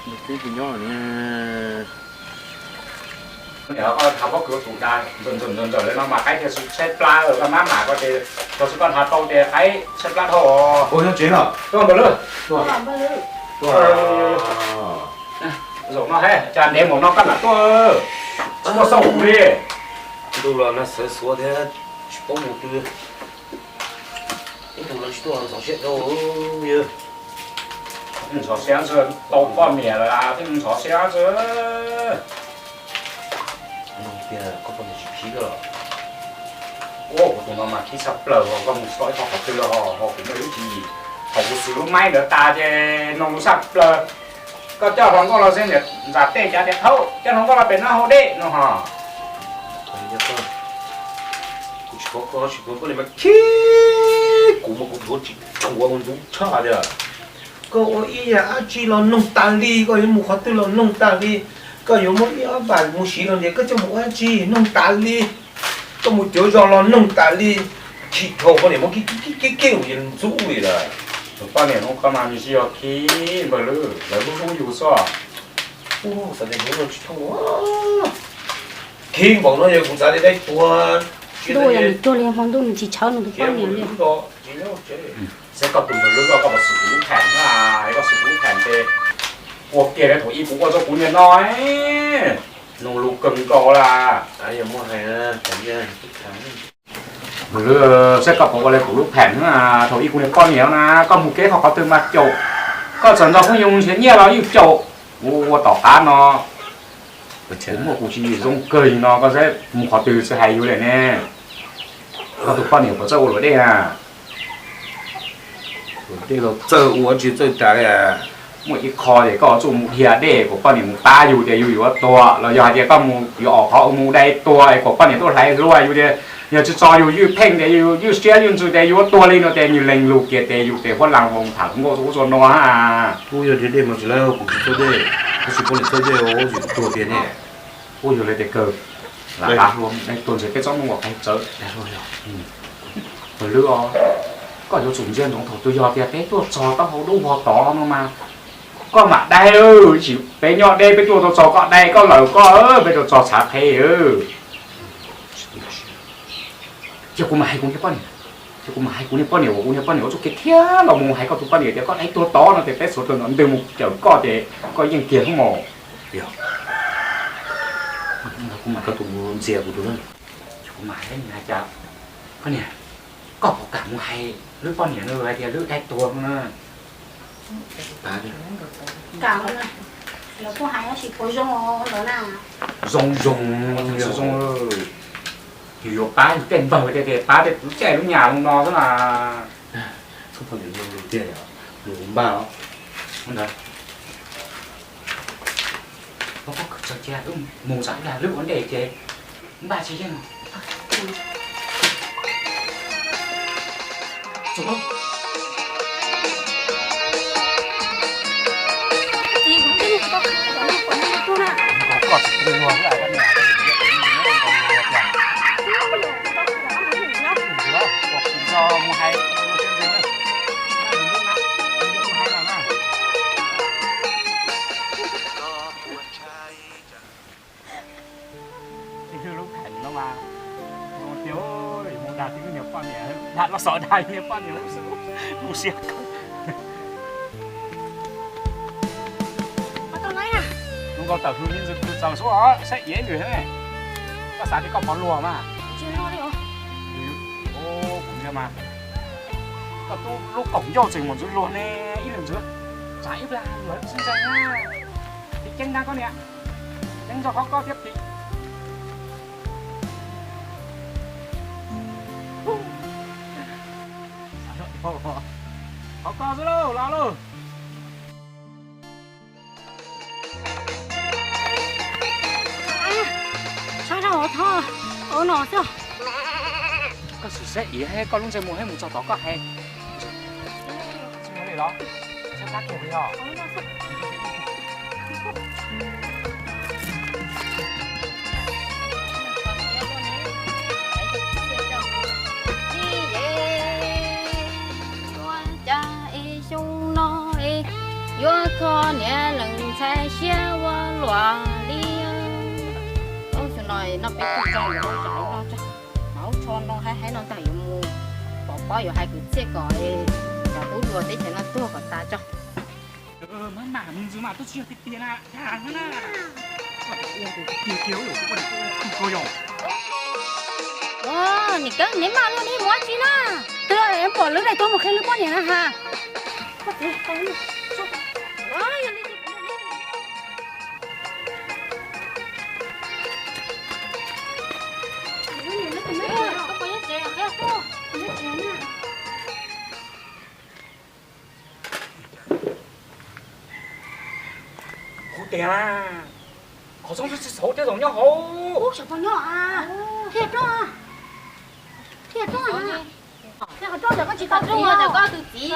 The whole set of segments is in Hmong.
Nws tsis nyob ne. Koj hais pob kws tus dag ntsawm ntsawm ntsawm ntsawm li no mas qaib thiaj tsis tshaib plab, koj maj mam koj ces, koj xwb koj hnav tau ces qaib tshaib plab dhau. Ua nyob tsev no. Tuaj npawg Lwm. Zaum no he cas ntev npaum no koj lam tuaj, tsis tuaj xauj kuv li. Ntuj los nag sawv xuav thiab tsis paub mus twg. Ib tug los tsis tuaj ntxhov siab dhau yawg. Ntxhov siab ntxwg tau poj niam lawm thiaj ntxhov siab ntxwg. Tias koj poj niam tsis khib koj los? Ua kuv tus no mas khib tshaj plaws, koj mus txog ib qho qhov twg los ho kuv muaj ib lub tswv yim. Thaum kuv xwb lub maib ntawd tas ces noog lus tshaj plaws. Koj coj hluas nkauj los xwb niam ntxam tej cav tias thaum coj hluas nkauj los pem no haus dej no ho. Kuv tsis paub koj tsis paub koj li mas khib kuv mas kuv yuav tsis tshuav ua ntxub tshaj tias koj ua ib yam dab tsi los noog tas li, koj yuav mus qhov twg los noog tas li. Koj yuav muab ib ob vam mus siv los tias koj coj mus ua dab tsi noog tas li. Koj mus cov zos los noog tas li. Khib dhau koj niam muab kib kib kib kib ntxub li lawm. Tus poj niam no koj mas nws tsis yog khib npawg Lwm, lawv hlub hlub yus xwb. Xav tias hnub no tsis thooj, khib npaum no yog kuv xav tias dai tuag. Ntuj yog nws cuag li hmo ntuj nws tsis tshawb nws tus poj niam li. Saib koj tus npawg Lwm koj, koj puas xwm kuv lub phem na, koj xwm kuv lub phem ces ua kiag li thaum ub kuv ua rau kuv niag no, noog lus kawg nkaus lawm. Npawg Lwm, saib koj puas ua li kuv lub phem na, thaum ub kuv niag poj niam na, koj mus kev qhov qhov twg mas caum, koj txawm nrog phooj ywg nrhiav nyiaj los yeej caum. Ua ua tom qab no kuv muaj kuv tswv yim zoo kawg li no, koj saib mus qhov twg tsis hais yus li ne. Koj tus poj niam puas txawj ua luam dej na? Luam dej los txawj ua tsis txawj tas li. Muaj ib qho ces koj txawm mus dhia dej kom poj niam mus pab yus tias yus yuav tuag, los yog hais tias koj mus yuav ob qho mus dai tuag es kom poj niam tuaj hlais hlua yus tias yog tsis tso yus ywj pheej tias yus ywj siab ywj ntsws tias yus yuav tuag li no ces nws lees lus kiag tias yus ces huab lees voo tham nkauj ub txua no. Kuv yog dhia dej mas tsis lawv kuv tsis txawj dej, tab sis poj niam txawj dej ua ua tsis tuag tiag ne. Ua yog li tias kawg lam hlua dai tuag ntshe peb txhob muaj qhov txawv. Npawg Lwm os, koj yuav tsum ntsia ntsoov thaum twg yog tias peb tuaj txog taub hau dub vog tod no mas koj mam dai, tsis peb nyob deb peb tuaj tau txog koj dai koj lawm koj, peb tuaj txog tshav qhe. Ces kuv mam hais kuv niag poj niam, ces kuv mam hais kuv niag poj niam uas kuv niag poj niam ua txuj kev thiab los mus hais koj tus poj niam tias koj dai tuag tod no ces peb xuav tus ntawd mus cawm koj ces koj yeej kiag hub mos. Kuv mam ntxias kuv tus, kuv mam hais, koj niam, koj puas kam mus hais lub poj niam no hais tias lub dai tuag na? Kam, lawv kuj hais tab sis puas zoo lawm na? Zoo zoo, zoo. Yus yuav pab yus tej npawg tej, pab tej kwv tij lub nyam zoo no xwb na. Koj poj niam zoo tiag, npaj os. Ntawd, koj pob kws tso cia wb mus txog ib lag lub ua ntej ces npaj tsis yeej. Lub phem no mas, tias mus dag tib niag poj niam, dag los xov dag niag poj niam, kuv siab kawg. Zoo nkaus tawm hws li ntawd kuv txaus xwb os, saib iav lwm thiab ne. Koj xav tias koj pov luag mas. Kuv ntsia mas koj tub lub kaum ncauj tseem mus ntxuav luag ne, ib leeg ntxuav tsam ib plag luag xwb ntag. Tiv ceeb ntag koj niam, ceeb nrog qhov koj thiab tim. Qhov koj xwb lauj, los lauj. Sawv daws thov ua no xwb. Koj sim saib iav, koj lub ntsej muag thiab mus txog tod koj hais. Tsis muaj li los? Saib qab kiag li os. Niam lees ntxhais siab ua luaj li. Ub, xyoo no noj peb tug tso yuav no tsam no tso, mas ub tsho no haib haib no ntag yuav mus pom pob yuav hais kwv txhiaj kom cov tub hluas teb chaws no tuag kom tas tso. Mas mas mus ntxwv mas tub tsis yog tiag tiag na, yog na. Ua tiag tiag, ua tiag tiag yog. Nim kab neb maj luaj neb mus ua tsi na? Twb pom lub daim tuag mus qhia lub poj niam na ha. Hu tias na, qhov txob tsis xauv thiab zoo nyob hauv. Ub, sawv tau nyob a. Thiaj roob, thiaj roob, thiaj qhov roob ntawm koj tsis tau roob ntawm koj tus txiv.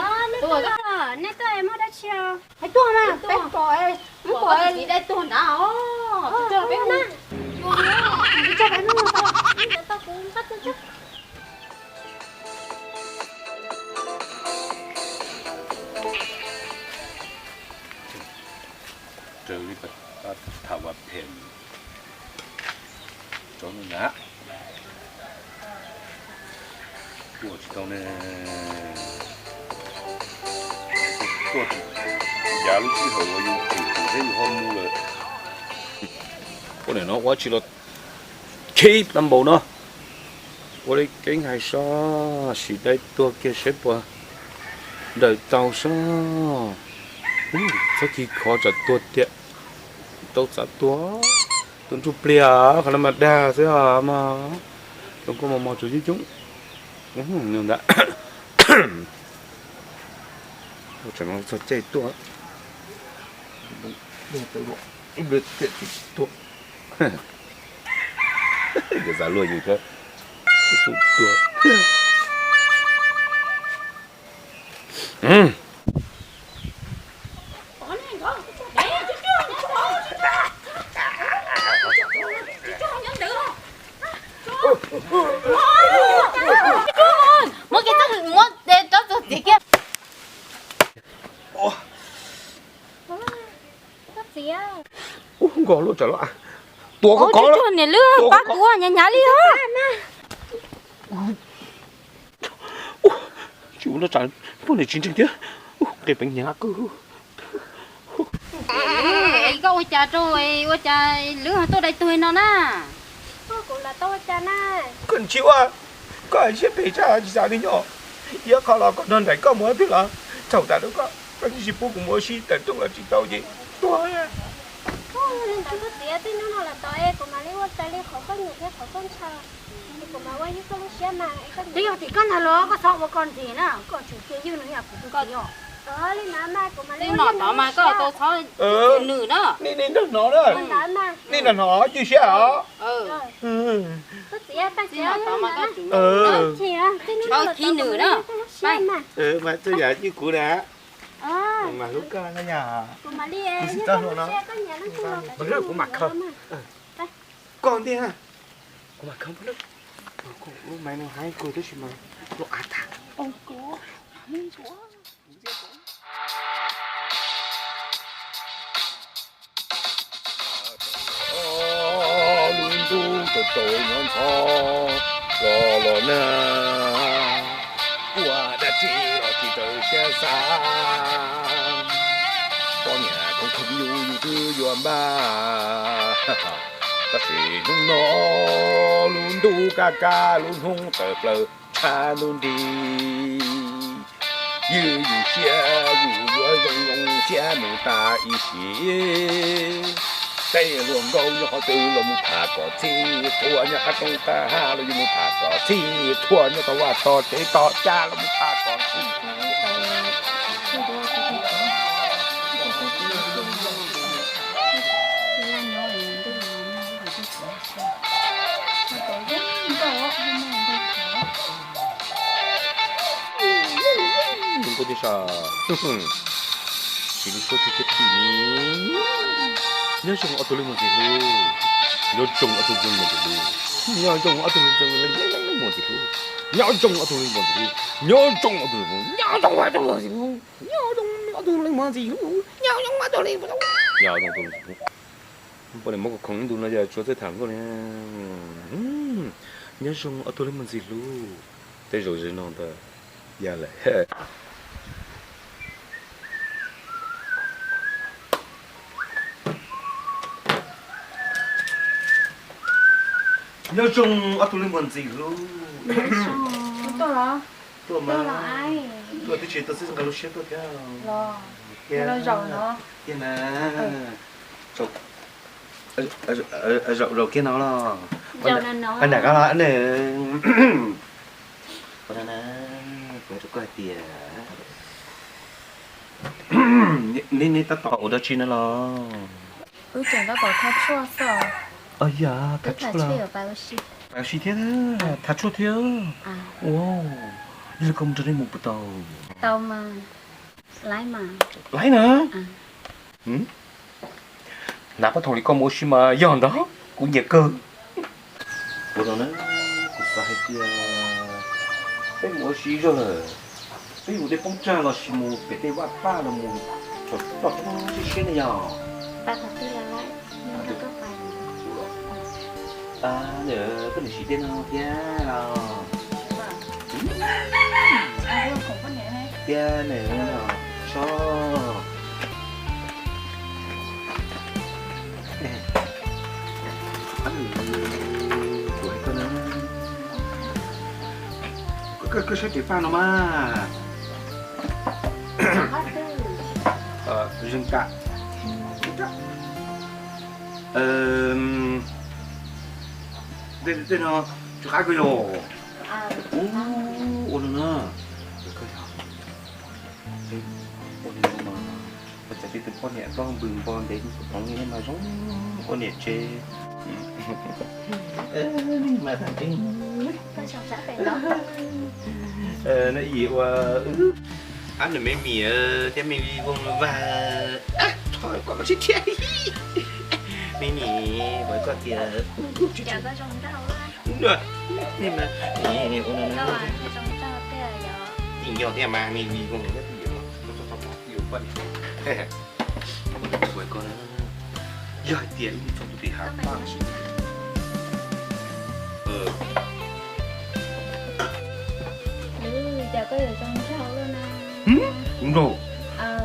Nej tuaj muaj dab tsi? Hais tuaj mas peb pom, peb pom tus txiv dai tuag nrad os. Peb tso peb mus. Raws li tham ua phem tso na, tuaj tsis tau ne, tuaj tsis yav lub sij hawm uas yus tseem tseem thiab yus ho mus lawm. Ua nim no ua tsis los cheb tau npaum no. Ua li keeb hais soj, sim dai tuag kiag seb puas nrawm tau soj. Txhob cis khov tsam tuag tiag. Tau txav tuag, tuag ntsuj pliag, qhov no mas dag xwb mas. Zoo nkauj mos mos tsuas coob coob. Ntawd, txog caij tuaj, tuaj, yog xav luag yus thiab, tuaj. Muab kiag txoj, muab rab txog txiv kiag. Ub, nkauj luaj tsam los, tua koj kov lawm. Niam lwm pab kuv ua hnyav hnyav li os. Tsis ua luaj tsam poj niam tsis ntseeg thiab. Nqis peev hnyav kawg. Koj ua cas rau, ua cas lwm ho tuaj dai tuag no na? Koj tsis ua, koj siab phem tshaj tsis xav li nyob. Ib qho los koj nrog nraim koj mus twg los txhaum tas rau koj, koj tsis pub kuv mus ua si tawm rooj los tsis tau ces tuag. Li ntawd koj txiv, tej hnub no los tos es kuv mam li ua raws li qhov koj nyiam thiab qhov koj ntshaw, es kuv mam ua yug koj lub siab mas. Twb yog tim koj ntag los koj txhob ua koj ntxim na, koj tsum cia ywg no yog kuv tus txiv os. Li ntawd mas kuv mam li ua yug koj lub siab. Nej nrog hnov na, nej nrog hnov ywg siab os. Koj txiv, txhob khib nws na. Mas txoj yam ywg kuv na, mas hlub koj na yom. Kuv mam li, kuv mam khaws, kuv mam khaws lub maiv no haib kawg tab sis mas los av tag. Lub ntuj tsaus tsaus nyob ntxhov los los na, ua dab tsi los tsis raws siab xav. Poj niam khoob khoob yus yus twb yuav npaj, tab sis hnub no lub ntuj kaj kaj lub hnub tawm plaws tshab ntuj nrig. Ywg yus siab yus yuav zoo zoo siab mus tas ib sim. Tej hluas nkauj nyob qhov twg los mus tham kom txhij thuam, nyob qab roob qab hav los yuav mus tham kom txhij thuam, nyob tom vaj tom tsev tom caj los mus tham kom txhij. Nkauj thiab sab, tsis lub suab thiab thiab tim ni. Nyob zoo ob tug leej muam ntxim hlub, nyob zoo ob tug leej muam ntxim hlub, nyob zoo ob tug leej muam ntxim hlub, nyob zoo ob tug leej muam ntxim hlub, nyob zoo ob tug leej muam ntxim hlub, nyob zoo ob tug leej muam ntxim hlub, nyob zoo Tus leej muam ntxim hlub, nyob zoo ob tug leej muam ntxim hlub. Poj niam muab kuv khoom ib ntus no yog tsuav txawj tham nkauj li. Nyob zoo ob tug leej muam ntxim hlub. Tej zaum ze no ntawd yog lawm. Nyob zoo ob tug leej muam ntxim hlub. Tuaj mas, tuaj twb tsis tuaj xwb nqa lub siab tuaj thiab. Tiag na. Zaum kiag no los. Nram qab los ne. Kuv rau koj hais tias neb tab tom ua dab tsi no los? Wb tseem tab tom thaj tshuaj xwb. Yog thaj tshuaj los? Pais ua si thiab, thaj tshuaj thiab. Ua, yog li koj mus nrog nej mus puas tau? Tau mas, laib mas. Laib na. Hnav paj thoom li koj mus ua si mas yog ntag, kuv nyiam kawg. Ua no na, kuv xav hais tias peb mus ua si zog lawm, peb mus dej poob tsag los sis mus pem tej vaj paj los mus tsom toj roob siab siab ne yog. Koj niam siv tej no thiab los? Thiab nws so. Kuv hais koj na, koj saib cev faj no mas. Zeeg kam. Tej no tsis qab kawg yog. Ua no na, koj yog, ua li no mas, ua cas tej tus poj niam plob npws npo ntev kuv phoov li mas zoo ua niam tsev. Mas tag tseeb. Neb yim ua, ab nws me miam thiab me vij voog vag, thov kom sib thiab. Me miam, ua koj tias, ua no, yeej yog thiab mas me vij voog thiab me vij voog, ua koj, yog hais tias wb mus txog tus tim hav paj, Tus nraug,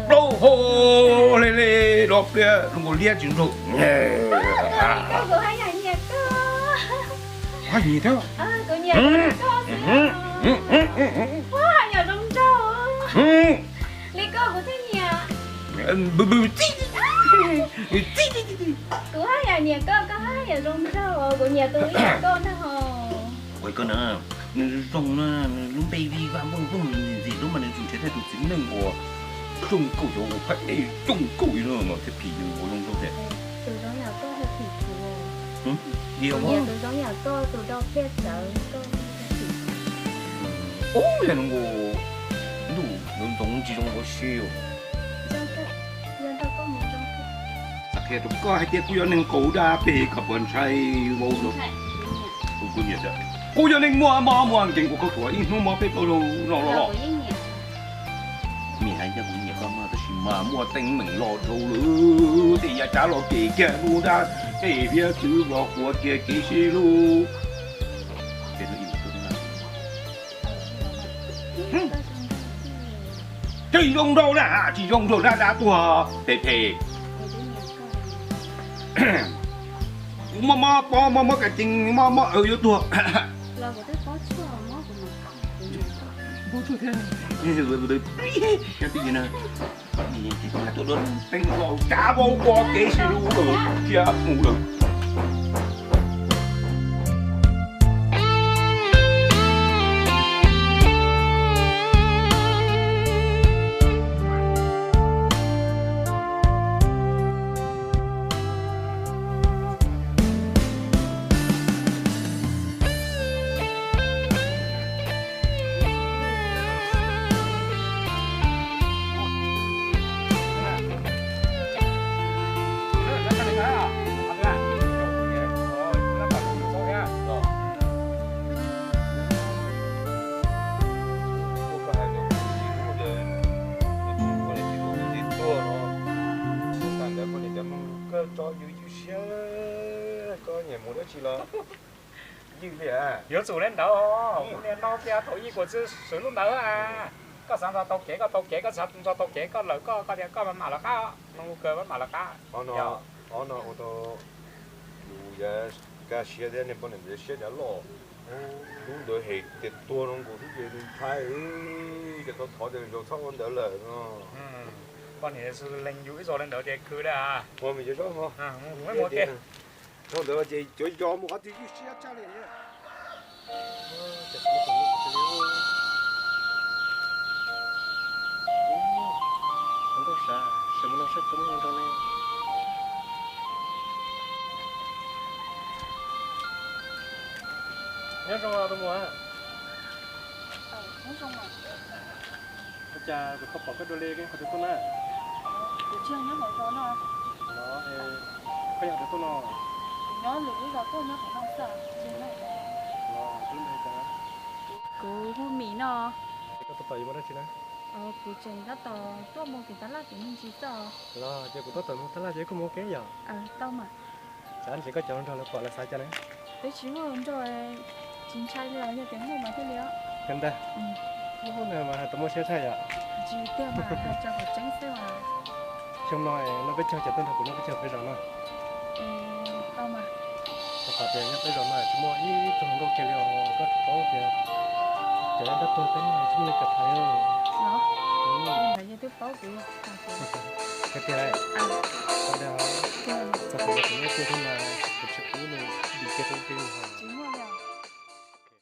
plaub hau le le los pliab zoo nkaus liab tsis nraug. Kuv haj yam nyiam koj. Haj yam nyiam thiab. Kuv nyiam koj xwb. Kuv haj yam zoo nraug. Li koj kuv thiaj nyiam. Kuv haj yam nyiam koj, koj haj yam zoo nraug, kuv nyiam tus ib yam koj ntag hos. Ua koj na, nws zoo na, nws lub npe Vij Vaj Vooj Voog, nws ntxim hlub mas nws tseem nrhiav tau tus txiv neej uas zoo nkauj, cov uas phab ej zoo nkauj li no thiaj phim nws ua zoo nraug thiab. Ua yog nkaus, ntuj, nws ntxoov tsis zoo ua si os. Xav qhia rau koj hais tias kuv yog neeg qaug dab pem, koj puas ntshai vau? Kuv yog neeg muaj mob muaj nkeeg, kuv khaub thuas ib hnub mob peb plaub zaug los los. Niam hais tias kuv nyiam koj mas tab sis mas muaj teeb meem los dhau lawm, tej yav tsav los kev kiag lub dab, tej hiav txwv los quav kiag kev sib hlub. Tsis zoo nraug na, tsis zoo nraug dab dab tuag phem phem. Kuv mob mob pob, mob mob kas cees, mob mob aws yuav tuag. Tuaj dua teeb los tsav vau ua kev sib hlub lawm, cia mus lawm. Ywj ywj siab, koj nyiam mus dab tsi los ywj li. Yuav tsum li ntawd, niaj hnub tias thaum ub kuv tsis swv lub ntawd. Koj xav ntxov tau kev koj tau kev, koj tsis xav ntxov tau kev koj lawm, koj koj tias koj mam mam lawv qab, no kuv kawg mam mam lawv qab. Ob no ua tau yus yav kaj siab thiab niag poj niam ntawd siab dav loj. Lub ntawd hem tias tuag no nkaus xwb ces nws ntshai, ces thov thov tias zos txhob ua ntawd lawm no. Poj niam lees yus ib zaug li ntawd ces khwv li. Ua me cov zaub no, zaub ntawd ces cov yos mus qhov twg ywj siab tshaj li. Ntau sav, sawv mus no saib cov muaj hluas nraug ne. Nyob zoo tus muam. Ua cas kuv tau pom koj dua li, koj nyob qhov twg tuaj na? Kuv tsis nyob hauv zos no. Los, koj nyob qhov twg tuaj no? Kuv nyob lwm lub zos tuaj, nyob qhov no xwb, tsis nyob hauv zos. Los, koj lub npe hu cas? Kuv hu Mim no. Koj tuaj tos yuav muaj dab tsi na? Kuv tseem tab tom tuaj mus tim tab laj tim me ntsis xwb. Los ces kuv tab tom mus tab laj ces koj mus ua ke yom? Tau mas. Xav nrhiav koj cov hluas nraug lawv pom lawv xav cas na? Twb tsis muaj hluas nraug, tsis ntshai li os, yog tias muaj mas thiaj li os. Kawg ntag. Ub, hnub no mas hais tau muaj siab tshaj yom. Tsis tiag mas, hais tso kom tseeb xwb mas. Xyoo no noj peb caug ces tuaj nrog kuv noj peb caug peb zos no. Tau mas. Rau qhov tias nyob peb zos no tsis muaj ib tug hluas nkauj kiag li os, koj tsis paub tias cov dab tuag peb no tsis muaj neeg kam tham li. Ntawd yeej twb paub kuv. Kawg tiag. Txog thaum kuv muaj kiag thiab mas kuv tsis pub nws dim kiag rau tej li.